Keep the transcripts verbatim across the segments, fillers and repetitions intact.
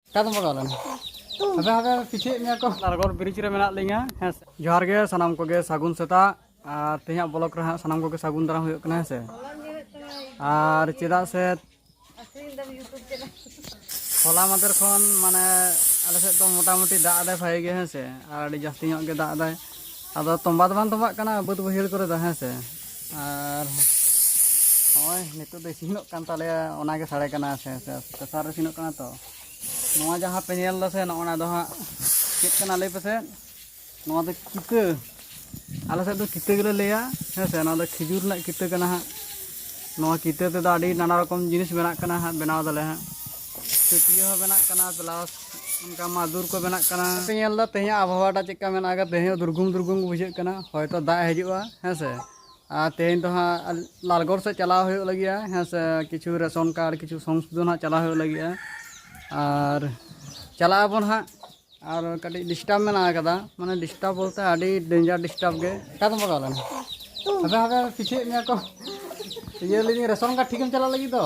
ᱚᱠᱟ ᱫᱚᱢ ᱵᱟᱜᱟᱣ ᱞᱮᱱᱟ? ᱦᱟᱯᱮ ᱦᱟᱯᱮ ᱯᱤᱪᱷᱟᱹᱭᱮᱫ ᱢᱮᱭᱟ ᱠᱚ᱾ ᱞᱟᱞᱜᱚᱲ ᱵᱨᱤᱡᱽ ᱨᱮ ᱢᱮᱱᱟᱜ ᱞᱤᱧᱟ᱾ ᱦᱮᱸ ᱥᱮ, ᱡᱚᱦᱟᱨ ᱜᱮ ᱥᱟᱱᱟᱢ ᱠᱚᱜᱮ, ᱥᱟᱹᱜᱩᱱ ᱥᱮᱛᱟᱜ᱾ ᱟᱨ ᱛᱮᱦᱮᱧᱟᱜ ᱵᱞᱚᱜ ᱨᱮ ᱦᱟᱸᱜ ᱥᱟᱱᱟᱢ ᱠᱚᱜᱮ ᱥᱟᱹᱜᱩᱱ ᱫᱟᱨᱟᱢ ᱦᱩᱭᱩᱜ ᱠᱟᱱᱟ᱾ ᱦᱮᱸ ᱥᱮ, ᱟᱨ ᱪᱮᱫᱟᱜ ᱥᱮ ᱦᱚᱞᱟ ᱢᱟᱫᱷᱮᱨ ᱠᱷᱚᱱ ᱢᱟᱱᱮ ᱟᱞᱮ ᱥᱮᱫ ᱫᱚ ᱢᱚᱴᱟᱢᱩᱴᱤ ᱫᱟᱜ ᱮᱫᱟᱭ ᱵᱷᱟᱜᱮ ᱜᱮ, ᱦᱮᱸ ᱥᱮ, ᱟᱨ ᱟᱹᱰᱤ ᱡᱟᱹᱥᱛᱤ ᱧᱚᱜ ᱜᱮ ᱫᱟᱜ ᱮᱫᱟᱭ᱾ ᱟᱫᱚ ᱛᱚᱸᱵᱟ ᱫᱚ ᱵᱟᱝ ᱛᱚᱸᱵᱟᱜ ᱠᱟᱱᱟ ᱵᱟᱹᱫᱽ ᱵᱟᱹᱭᱦᱟᱹᱲ ᱠᱚᱨᱮ ᱫᱚ, ᱦᱮᱸ ᱥᱮ᱾ ᱟᱨ ᱱᱚᱜᱼᱚᱭ ᱱᱤᱛᱚᱜ ᱫᱚ ᱤᱥᱤᱱᱚᱜ ᱠᱟᱱ ᱛᱟᱞᱮᱭᱟ, ᱚᱱᱟᱜᱮ ᱥᱟᱰᱮ ᱠᱟᱱᱟ, ᱦᱮᱸ ᱥᱮ, ᱯᱨᱮᱥᱟᱨ ᱨᱮ ᱤᱥᱤᱱᱚᱜ ᱠᱟᱱᱟ ᱛᱚ᱾ ᱱᱚᱣᱟ ᱡᱟᱦᱟᱸ ᱯᱮ ᱧᱮᱞ ᱫᱟ ᱥᱮ, ᱱᱚᱜᱼᱚ ᱱᱟ ᱫᱚ ᱦᱟᱸᱜ ᱪᱮᱫ ᱠᱟᱱᱟ ᱞᱟᱹᱭ ᱯᱮᱥᱮ? ᱱᱚᱣᱟ ᱫᱚ ᱠᱤᱛᱟᱹ, ᱟᱞᱮ ᱥᱮᱫ ᱫᱚ ᱠᱤᱛᱟᱹ ᱜᱮᱞᱮ ᱞᱟᱹᱭᱟ, ᱦᱮᱸ ᱥᱮ᱾ ᱱᱚᱣᱟ ᱫᱚ ᱠᱷᱤᱡᱩᱨ ᱨᱮᱱᱟᱜ ᱠᱤᱛᱟᱹ ᱠᱟᱱᱟ ᱦᱟᱸᱜ᱾ ᱱᱚᱣᱟ ᱠᱤᱛᱟᱹ ᱛᱮᱫᱚ ᱟᱹᱰᱤ ᱱᱟᱱᱟ ᱨᱚᱠᱚᱢ ᱡᱤᱱᱤᱥ ᱵᱮᱱᱟᱜ ᱠᱟᱱᱟ ᱦᱟᱸᱜ, ᱵᱮᱱᱟᱣ ᱫᱟᱞᱮ ᱦᱟᱸᱜ᱾ ᱪᱟᱹᱴᱭᱟᱹ ᱦᱚᱸ ᱵᱮᱱᱟᱜ ᱠᱟᱱᱟ, ᱯᱞᱟᱥ ᱚᱱᱠᱟ ᱢᱟᱫᱩᱨ ᱠᱚ ᱵᱮᱱᱟᱜ ᱠᱟᱱᱟ᱾ ᱯᱮ ᱧᱮᱞ ᱫᱟ ᱛᱮᱦᱮᱧᱟᱜ ᱟᱵᱚᱦᱟᱣᱟ ᱴᱟᱜ ᱪᱮᱫ ᱞᱮᱠᱟ ᱢᱮᱱᱟᱜ ᱟᱠᱟᱫᱟ? ᱛᱮᱦᱮᱧ ᱦᱚᱸ ᱫᱩᱨᱜᱩᱢ ᱫᱩᱨᱜᱩᱢ ᱜᱮ ᱵᱩᱡᱷᱟᱹᱜ ᱠᱟᱱᱟ, ᱦᱚᱭᱛᱳ ᱫᱟᱜ ᱦᱤᱡᱩᱜᱼᱟ, ᱦᱮᱸ ᱥᱮ᱾ ᱟᱨ ᱛᱮᱦᱮᱧ ᱫᱚ ᱦᱟᱸᱜ ᱞᱟᱞᱜᱚᱲ ᱥᱮᱫ ᱪᱟᱞᱟᱣ ᱦᱩᱭᱩᱜ ᱞᱟᱹᱜᱤᱫᱼᱟ, ᱦᱮᱸ ᱥᱮ, ᱠᱤᱪᱷᱩ ᱨᱮᱥᱚᱱ ᱠᱟᱨᱰ, ᱠᱤᱪᱷᱩ ᱥᱚᱝᱥᱳᱫᱷᱚᱱ ᱦᱟᱸᱜ ᱪᱟᱞᱟᱣ ᱦᱩᱭᱩᱜ ᱞᱟᱹᱜᱤᱫᱼᱟ᱾ ᱟᱨ ᱪᱟᱞᱟᱜ ᱟᱵᱚᱱ ᱦᱟᱸᱜ, ᱟᱨ ᱠᱟᱹᱴᱤᱡ ᱰᱤᱥᱴᱟᱵᱽ ᱢᱮᱱᱟᱜ ᱟᱠᱟᱫᱟ, ᱢᱟᱱᱮ ᱰᱤᱥᱴᱟᱵᱽ ᱵᱚᱞᱛᱮ ᱟᱹᱰᱤ ᱰᱮᱧᱡᱟᱨ ᱰᱤᱥᱴᱟᱵᱽ ᱜᱮ᱾ ᱚᱠᱟ ᱫᱚᱢ ᱵᱟᱜᱟᱣ ᱞᱮᱱᱟ? ᱦᱟᱯᱮ ᱦᱟᱯᱮ ᱯᱤᱪᱷᱟᱹᱭᱮᱫ ᱢᱮᱭᱟ ᱠᱚ, ᱤᱭᱟᱹ ᱞᱟᱹᱭᱫᱟᱹᱧ ᱨᱮᱥᱚᱱ ᱠᱟᱨᱰ ᱴᱷᱤᱠᱮᱢ ᱪᱟᱞᱟᱜ ᱞᱟᱹᱜᱤᱫ ᱫᱚ᱾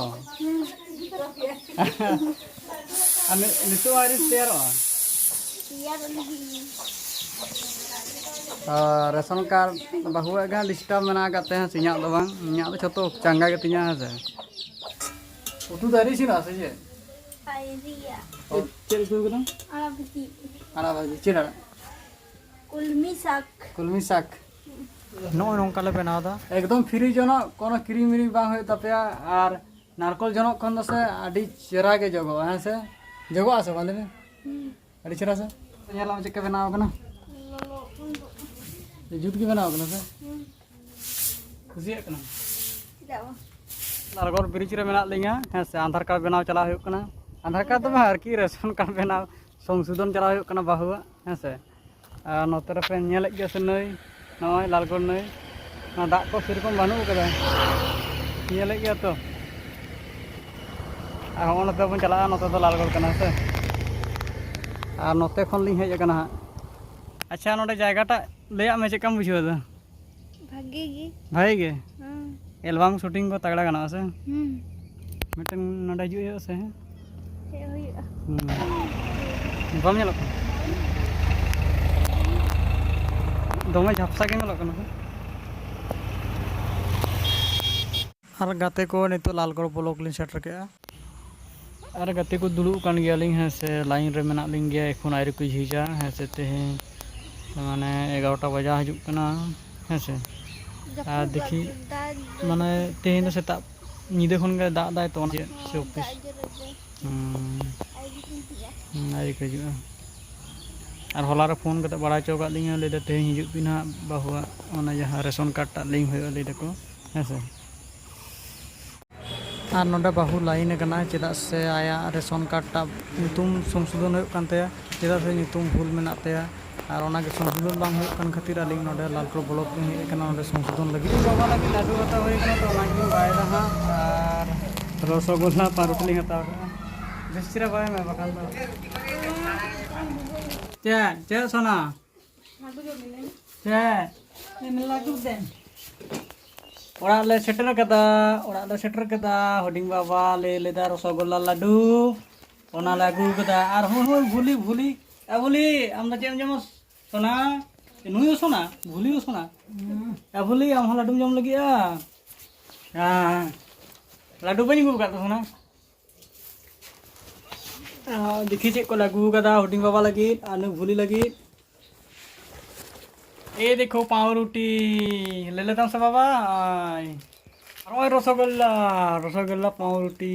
ᱟᱨ ᱱᱤ-, ᱱᱤᱛᱚᱜ ᱟᱹᱣᱨᱤ ᱛᱮᱭᱟᱨᱚᱜᱼᱟ᱾ ᱛᱮᱭᱟᱨᱚᱜ ᱞᱟᱹᱜᱤᱫ᱾ ᱟᱨ ᱨᱮᱥᱚᱱ ᱠᱟᱨᱰ ᱵᱟᱹᱦᱩᱣᱟᱜ ᱜᱮ ᱦᱟᱸᱜ ᱰᱤᱥᱴᱟᱵᱽ ᱢᱮᱱᱟᱜ ᱟᱠᱟᱫ ᱛᱟᱭᱟ, ᱤᱧᱟᱹᱜ ᱫᱚ ᱵᱟᱝ, ᱤᱧᱟᱹᱜ ᱫᱚ ᱡᱷᱚᱛᱚ ᱪᱟᱸᱜᱟ ᱜᱮᱛᱤᱧᱟ, ᱦᱮᱸ ᱥᱮ᱾ ᱩᱛᱩ ᱫᱚ ᱟᱹᱣᱨᱤ ᱤᱥᱤᱱᱚᱜᱼᱟ ᱥᱮ ᱪᱮᱫ? ᱟᱹᱣᱨᱤᱭᱟ᱾ ᱚ, ᱪᱮᱫ ᱩᱛᱩ ᱠᱟᱫᱟᱢ? ᱟᱲᱟᱜ ᱵᱷᱟᱹᱡᱤ᱾ ᱟᱲᱟᱜ ᱵᱷᱟᱹᱡᱤ, ᱪᱮᱫ ᱟᱲᱟᱜ? ᱠᱩᱞᱢᱤ ᱥᱟᱠ᱾ ᱠᱩᱞᱢᱤ ᱥᱟᱠ᱾ ᱱᱚᱜᱼᱚᱭ ᱱᱚᱝᱠᱟ ᱞᱮ ᱵᱮᱱᱟᱣ ᱮᱫᱟ᱾ ᱮᱠᱫᱚᱢ ᱯᱷᱨᱤ ᱡᱚᱱᱚᱜ, ᱠᱳᱱᱳ ᱠᱤᱨᱤᱧ ᱢᱤᱨᱤᱧ ᱵᱟᱝ ᱦᱩᱭᱩᱜ ᱛᱟᱯᱮᱭᱟ᱾ ᱟᱨ ᱱᱟᱨᱠᱳᱞ ᱡᱚᱱᱚᱜ ᱠᱷᱚᱱ ᱫᱚ ᱥᱮ ᱟᱹᱰᱤ ᱪᱮᱦᱨᱟ ᱜᱮ ᱡᱚᱜᱚᱜᱼᱟ, ᱦᱮᱸ ᱥᱮ? ᱡᱚᱜᱚᱜᱼᱟ ᱥᱮ ᱵᱟᱝ, ᱞᱟᱹᱭ ᱢᱮ? ᱦᱩᱸ᱾ ᱟᱹᱰᱤ ᱪᱮᱦᱨᱟ ᱥᱮ? ᱧᱮᱞ ᱢᱮ ᱪᱮᱫ ᱞᱮᱠᱟ ᱵᱮᱱᱟᱣ ᱠᱟᱱᱟ᱾ ᱞᱚᱞᱚ ᱠᱷᱚᱱ ᱫᱚ᱾ ᱡᱩᱛ ᱜᱮ ᱵᱮᱱᱟᱣ ᱠᱟᱱᱟ ᱥᱮ? ᱦᱩᱸ᱾ ᱠᱩᱥᱤᱭᱟᱜ ᱠᱟᱱᱟ? ᱪᱮᱫᱟᱜ ᱵᱟᱝ? ᱞᱟᱞᱜᱚᱲ ᱵᱨᱤᱡᱽ ᱨᱮ ᱢᱮᱱᱟᱜ ᱞᱤᱧᱟ, ᱦᱮᱸ ᱥᱮ, ᱟᱫᱷᱟᱨ ᱠᱟᱨᱰ ᱵᱮᱱᱟᱣ ᱪᱟᱞᱟᱣ ᱦᱩᱭᱩᱜ ᱠᱟᱱᱟ᱾ ᱟᱫᱷᱟᱨ ᱠᱟᱨᱰ ᱫᱚ ᱵᱟᱝ, ᱟᱨᱠᱤ ᱨᱮᱥᱚᱱ ᱠᱟᱨᱰ ᱵᱮᱱᱟᱣ ᱥᱚᱝᱥᱳᱫᱷᱚᱱ ᱪᱟᱞᱟᱣ ᱦᱩᱭᱩᱜ ᱠᱟᱱᱟ ᱵᱟᱹᱦᱩᱣᱟᱜ, ᱦᱮᱸ ᱥᱮ᱾ ᱟᱨ ᱱᱚᱛᱮ ᱨᱮᱯᱮ ᱧᱮᱞᱮᱫ ᱜᱮᱭᱟ ᱥᱮ ᱱᱟᱹᱭ, ᱱᱚᱜᱼᱚᱭ ᱞᱟᱞᱜᱚᱲ ᱱᱟᱹᱭ, ᱚᱱᱟ ᱫᱟᱜ ᱠᱚ ᱥᱮᱨᱚᱠᱚᱢ ᱵᱟᱹᱱᱩᱜ ᱟᱠᱟᱫᱟ, ᱧᱮᱞᱮᱫ ᱜᱮᱭᱟ ᱛᱚ᱾ ᱟᱨ ᱦᱚᱸᱜᱼᱚ ᱱᱚᱛᱮ ᱵᱚᱱ ᱪᱟᱞᱟᱜᱼᱟ, ᱱᱚᱛᱮ ᱫᱚ ᱞᱟᱞᱜᱚᱲ ᱠᱟᱱᱟ, ᱦᱮᱸ ᱥᱮ᱾ ᱟᱨ ᱱᱚᱛᱮ ᱠᱷᱚᱱ ᱞᱤᱧ ᱦᱮᱡ ᱟᱠᱟᱱᱟ ᱦᱟᱸᱜ᱾ ᱟᱪᱪᱷᱟ, ᱱᱚᱰᱮ ᱡᱟᱭᱜᱟᱴᱟᱜ ᱞᱟᱹᱭᱟᱜ ᱢᱮ, ᱪᱮᱫ ᱞᱮᱠᱟᱢ ᱵᱩᱡᱷᱟᱹᱣ ᱮᱫᱟ? ᱵᱷᱟᱜᱮ ᱜᱮ᱾ ᱵᱷᱟᱜᱮ ᱜᱮ? ᱦᱮᱸ᱾ ᱮᱞᱵᱟᱢ ᱥᱩᱴᱤᱝ ᱠᱚ ᱛᱟᱜᱲᱟ ᱜᱟᱱᱚᱜᱼᱟ ᱥᱮ? ᱦᱩᱸ᱾ ᱢᱤᱫᱴᱮᱱ ᱱᱚᱰᱮ ᱦᱤᱡᱩᱜ ᱦᱩᱭᱩᱜᱼᱟ ᱥᱮ? ᱦᱮᱡ ᱦᱩᱭᱩᱜᱼᱟ᱾ ᱦᱩᱸ᱾ ᱵᱟᱢ ᱧᱮᱞᱚᱜ ᱠᱟᱱᱟ? ᱫᱚᱢᱮ ᱡᱷᱟᱯᱥᱟ ᱜᱮ ᱧᱮᱞᱚᱜ ᱠᱟᱱᱟ᱾ ᱟᱨ ᱜᱟᱛᱮ ᱠᱚ, ᱱᱤᱛᱚᱜ ᱞᱟᱞᱜᱚᱲ ᱵᱞᱚᱠ ᱞᱤᱧ ᱥᱮᱴᱮᱨ ᱠᱮᱜᱼᱟ᱾ ᱟᱨ ᱜᱟᱛᱮ ᱠᱚ ᱫᱩᱲᱩᱵ ᱟᱠᱟᱱ ᱜᱮᱭᱟᱞᱤᱧ, ᱦᱮᱸ ᱥᱮ, ᱞᱟᱭᱤᱱ ᱨᱮ ᱢᱮᱱᱟᱜ ᱞᱤᱧ ᱜᱮᱭᱟ, ᱮᱠᱷᱚᱱ ᱟᱹᱣᱨᱤ ᱠᱚ ᱡᱷᱤᱡᱟ, ᱦᱮᱸ ᱥᱮ, ᱛᱮᱦᱮᱧ ᱢᱟᱱᱮ ᱮᱜᱟᱨᱚᱴᱟ ᱵᱟᱡᱟᱣ ᱦᱤᱡᱩᱜ ᱠᱟᱱᱟ, ᱦᱮᱸ ᱥᱮ᱾ ᱟᱨ ᱫᱮᱠᱷᱤ, ᱢᱟᱱᱮ ᱛᱮᱦᱮᱧ ᱫᱚ ᱥᱮᱛᱟᱜ ᱧᱤᱫᱟᱹ ᱠᱷᱚᱱ ᱜᱮ ᱫᱟᱜ ᱫᱟᱭ ᱛᱚ, ᱚᱱᱟ ᱪᱮᱫ ᱥᱮ ᱚᱯᱷᱤᱥ᱾ ᱦᱩᱸ᱾ ᱦᱩᱸ, ᱟᱹᱣᱨᱤ ᱠᱚ ᱦᱤᱡᱩᱜᱼᱟ᱾ ᱟᱨ ᱦᱚᱞᱟ ᱨᱮ ᱯᱷᱳᱱ ᱠᱟᱛᱮ ᱵᱟᱲᱟᱭ ᱦᱚᱪᱚ ᱟᱠᱟᱫ ᱞᱤᱧᱟ, ᱞᱟᱹᱭ ᱫᱟ ᱛᱮᱦᱮᱧ ᱦᱤᱡᱩᱜ ᱵᱤᱱ ᱦᱟᱸᱜ ᱵᱟᱹᱦᱩᱣᱟᱜ ᱚᱱᱟ ᱡᱟᱦᱟᱸ ᱨᱮᱥᱚᱱ ᱠᱟᱨᱰ ᱴᱟᱜ ᱞᱤᱝᱠ ᱦᱩᱭᱩᱜᱼᱟ, ᱞᱟᱹᱭ ᱫᱟᱠᱚ, ᱦᱮᱸ ᱥᱮ᱾ ᱟᱨ ᱱᱚᱰᱮ ᱵᱟᱹᱦᱩ ᱞᱟᱭᱤᱱ ᱟᱠᱟᱱᱟᱭ, ᱪᱮᱫᱟᱜ ᱥᱮ ᱟᱭᱟᱜ ᱨᱮᱥᱚᱱ ᱠᱟᱨᱰ ᱴᱟᱜ ᱧᱩᱛᱩᱢ ᱥᱚᱝᱥᱳᱫᱷᱚᱱ ᱦᱩᱭᱩᱜ ᱠᱟᱱ ᱛᱟᱭᱟ, ᱪᱮᱫᱟᱜ ᱥᱮ ᱧᱩᱛᱩᱢ ᱵᱷᱩᱞ ᱢᱮᱱᱟᱜ ᱛᱟᱭᱟ᱾ ᱟᱨ ᱚᱱᱟᱜᱮ ᱥᱚᱝᱥᱳᱫᱷᱚᱱ ᱵᱟᱝ ᱦᱩᱭᱩᱜ ᱠᱟᱱ ᱠᱷᱟᱹᱛᱤᱨ ᱟᱹᱞᱤᱧ ᱱᱚᱰᱮ ᱞᱟᱞᱜᱚᱲ ᱵᱞᱚᱠ ᱞᱤᱧ ᱦᱮᱡ ᱟᱠᱟᱱᱟ ᱱᱚᱰᱮ ᱥᱚᱝᱥᱳᱫᱷᱚᱱ ᱞᱟᱹᱜᱤᱫ᱾ ᱵᱟᱵᱟ ᱞᱟᱹᱜᱤᱫ ᱞᱟᱹᱰᱩ ᱦᱟᱛᱟᱣ ᱦᱩᱭ ᱟᱠᱟᱱᱟ, ᱛᱚ ᱚᱱᱟᱜᱮᱞᱤᱧ ᱵᱟᱭ ᱫᱟ ᱦᱟᱸᱜ᱾ ᱟᱨ ᱨᱚᱥᱚᱜᱳᱞᱞᱟ ᱯᱟᱣᱨᱩᱴᱤ ᱞᱤᱧ ᱦᱟᱛᱟᱣ ᱠᱟᱜᱼᱟ᱾ ᱵᱮᱥ ᱪᱮᱦᱨᱟ ᱵᱟᱭ ᱢᱮ ᱵᱟᱠᱷᱟᱱ ᱫᱚ᱾ ᱪᱮᱫ, ᱪᱮᱫ ᱥᱳᱱᱟ? ᱪᱮᱫ? ᱞᱟᱹᱰᱩ ᱫᱮᱱ᱾ ᱚᱲᱟᱜ ᱞᱮ ᱥᱮᱴᱮᱨ ᱠᱟᱫᱟ, ᱚᱲᱟᱜ ᱞᱮ ᱥᱮᱴᱮᱨ ᱠᱟᱫᱟ᱾ ᱦᱩᱰᱤᱧ ᱵᱟᱵᱟ ᱞᱟᱹᱭ ᱞᱮᱫᱟ ᱨᱚᱥᱚᱜᱳᱞᱞᱟ ᱞᱟᱹᱰᱩ, ᱚᱱᱟ ᱞᱮ ᱟᱹᱜᱩ ᱠᱟᱫᱟ᱾ ᱟᱨ ᱦᱩᱭ ᱦᱩᱭ ᱵᱷᱩᱞᱤ, ᱵᱷᱩᱞᱤ, ᱮ ᱵᱷᱩᱞᱤ, ᱟᱢ ᱫᱚ ᱪᱮᱫ ᱮᱢ ᱡᱚᱢᱟ? ᱥᱳᱱᱟ, ᱱᱩᱭ ᱦᱚᱸ ᱥᱳᱱᱟ, ᱵᱷᱩᱞᱤ ᱦᱚᱸ ᱥᱳᱱᱟ᱾ ᱮ ᱵᱷᱩᱞᱤ, ᱟᱢ ᱦᱚᱸ ᱞᱟᱹᱰᱩᱢ ᱡᱚᱢ ᱞᱟᱹᱜᱤᱫᱼᱟ? ᱦᱮᱸ, ᱞᱟᱹᱰᱩ ᱵᱟᱹᱧ ᱟᱹᱜᱩ ᱟᱠᱟᱫ ᱛᱟᱵᱚᱱᱟ᱾ ᱟᱨ ᱫᱮᱠᱷᱤ ᱪᱮᱫ ᱠᱚ ᱞᱮ ᱟᱹᱜᱩ ᱟᱠᱟᱫᱟ ᱦᱩᱰᱤᱧ ᱵᱟᱵᱟ ᱞᱟᱹᱜᱤᱫ ᱟᱨ ᱱᱩᱭ ᱵᱷᱩᱞᱤ ᱞᱟᱹᱜᱤᱫ᱾ ᱮᱭ ᱫᱮᱠᱷᱳ ᱯᱟᱣᱨᱩᱴᱤ, ᱞᱮ ᱞᱮᱛᱟᱢ ᱥᱮ ᱵᱟᱵᱟ? ᱟᱭ᱾ ᱟᱨ ᱱᱚᱜᱼᱚᱭ ᱨᱚᱥᱚᱜᱳᱞᱞᱟ, ᱨᱚᱥᱚᱜᱳᱞᱞᱟ ᱯᱟᱣᱨᱩᱴᱤ᱾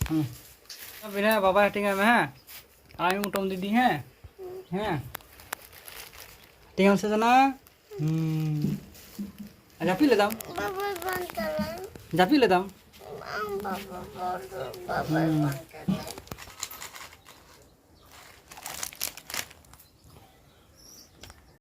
ᱦᱩᱸ᱾ ᱵᱤᱱᱟ ᱵᱟᱵᱟ ᱦᱟᱹᱴᱤᱧ ᱟᱭ ᱢᱮ, ᱦᱮᱸ? ᱟᱨ ᱢᱤᱫ ᱩᱴᱚᱢ ᱫᱤᱫᱤ, ᱦᱮᱸ? ᱦᱮᱸ? ᱦᱟᱹᱴᱤᱧ ᱟᱢ ᱥᱮ ᱥᱳᱱᱟ? ᱦᱩᱸ᱾ ᱟᱨ ᱡᱟᱹᱯᱤᱫ ᱞᱮᱫᱟᱢ? ᱵᱟᱵᱟᱭ ᱵᱟᱝ ᱪᱟᱞᱟᱜ᱾ ᱡᱟᱹᱯᱤᱫ ᱞᱮᱫᱟᱢ? ᱵᱟᱝ, ᱵᱟᱵᱟ, ᱵᱟᱵᱟ, ᱵᱟᱵᱟᱭ ᱦᱩᱸ᱾ ᱵᱟᱝ ᱪᱟᱞᱟᱜ᱾